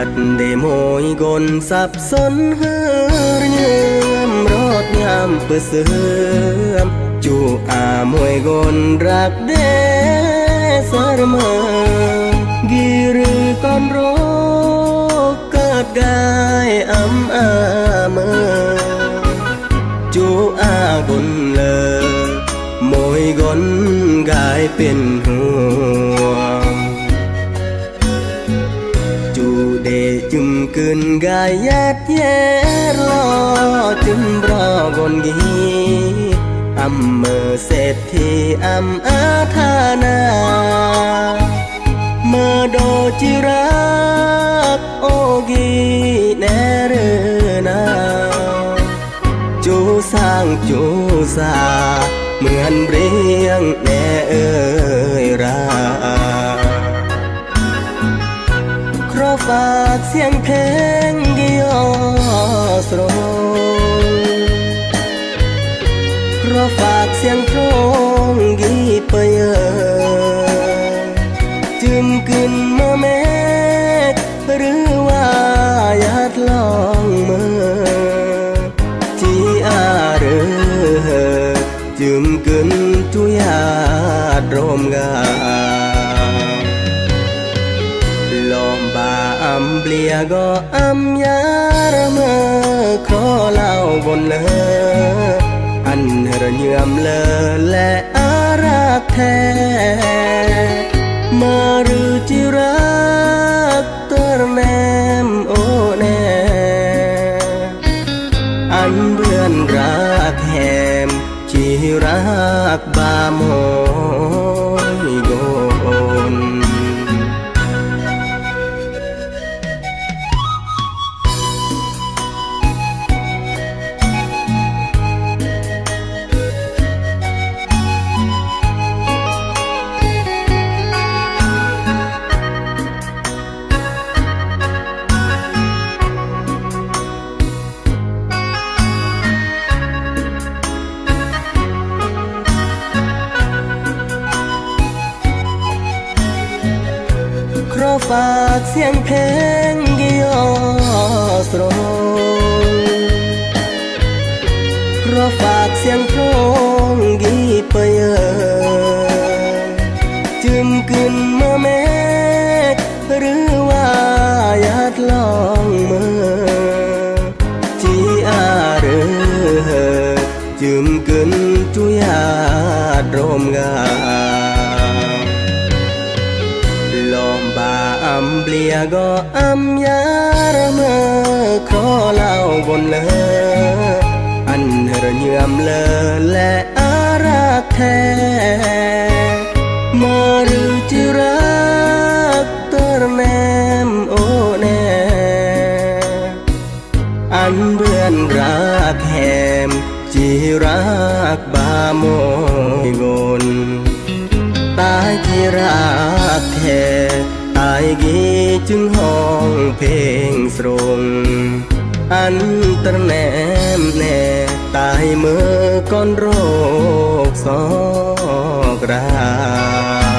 ດເດໂມຍກົນສັບສົນເຫີເຍືອມ ຣອດຍາມປະເສີມ ຈູອາໂມຍກົນຣັກເດເສີມ ກີລືກ່ອນໂຣກ ກາດກາຍອຳອາເມີ ຈູອາກົນເລີ ໂມຍກົນກາຍເປັນຫ່ວງ ຈູເດຈຶມກຶນກາຍຍາດແຍດ ລໍຈຶມບຣໍກົນກີ ອຳເມີເສດ ທີ່ອຳອາທານາ ມາໂດຈິຣັກໂອກີແນເຣນາ ຈູສາງຈູສາ ເໝືອນເບຣຽງແນເອີຍຣາ ຂໍຝາກສຽງເພງກີຢໍສໂຣງ ຂໍຝາກສຽງໂທງກີປະເຍີ້ ຈຶມກຶນມາແມກ ຫຼືວ່າຍາດລອງເມີ ຈີອາເຣີ ຈຶມກຶນຈູຍາດໂຣມກາ ລອມບາອຳເບລຍກໍອຳຍາຣະເມີ ຂໍລາວບົນເລີ ອັນເຮີເຍີມເລີ ແລະ ອາລັກແທ້ ມາລືຈິຣັກເຕີນແນມໂອແນ ອັນເພື່ອນຮັກແຮມ ຈິຣັກບາໂມຍກົນ. ຂໍຝາກສຽງເພງກີຢໍສໂຣງ ຂໍຝາກສຽງໂທງກີປະເຍີ້ ຈຶມກຶນມາແມກ ຫຼືວ່າຍາດລອງເມີ ຈີອາເຣີ ຈຶມກຶນຈູຍາດໂຣມກາ ລອມບາອຳເບລຍກໍອຳຍາຣະເມີ ຂໍລາວບົນເລີ ອັນເຮີເຍີມເລີ ແລະ ອາລັກແທ້ ມາລືຈິຣັກເຕີນແນມໂອແນ ອັນເພື່ອນຮັກແຮມ ຈິຣັກບາໂມຍກົນ ຕາຍທີ່ຮັກແທ້ ຕາຍກີຈຶ່ງຮ້ອງເພງສຣົງ ອັນເຕີນແນມແນ່ ຕາຍເມີກ່ອນໂຣກຊອກຣາ